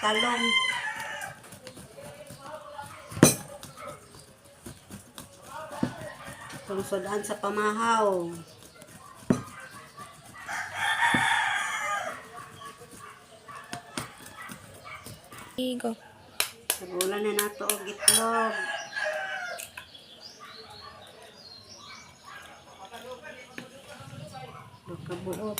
Talong. Itong sudan sa pamahaw. Go. Sagulan na nato og itlog. Duha ka buok.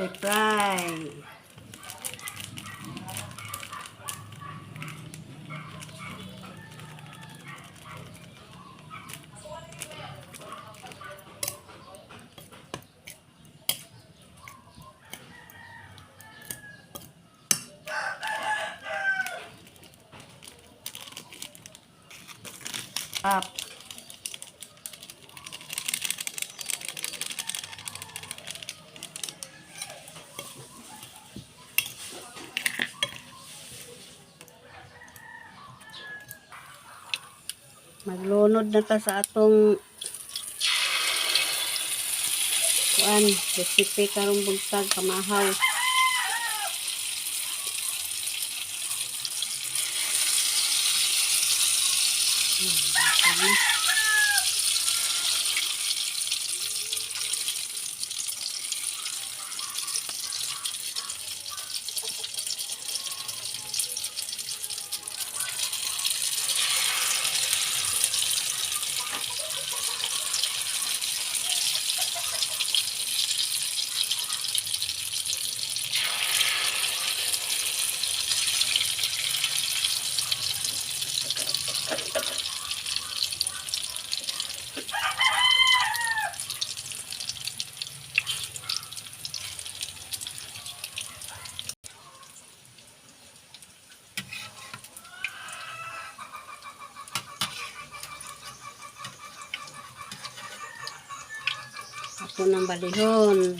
Stir fry. Up. Maglunod na ta sa atong kuan recipe karong buntag, pamahaw. Hmm. Ako ng balihon.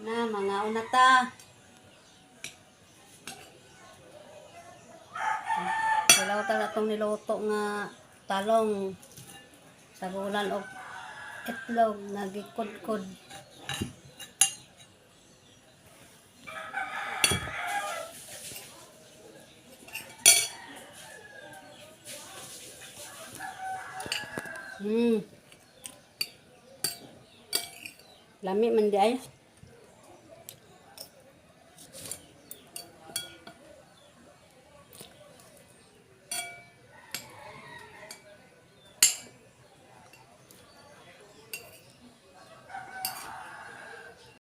Na, mga una ta. Wala ko talaga itong niluto nga talong sagulan og itlog na gikudkod. Lami man di ay.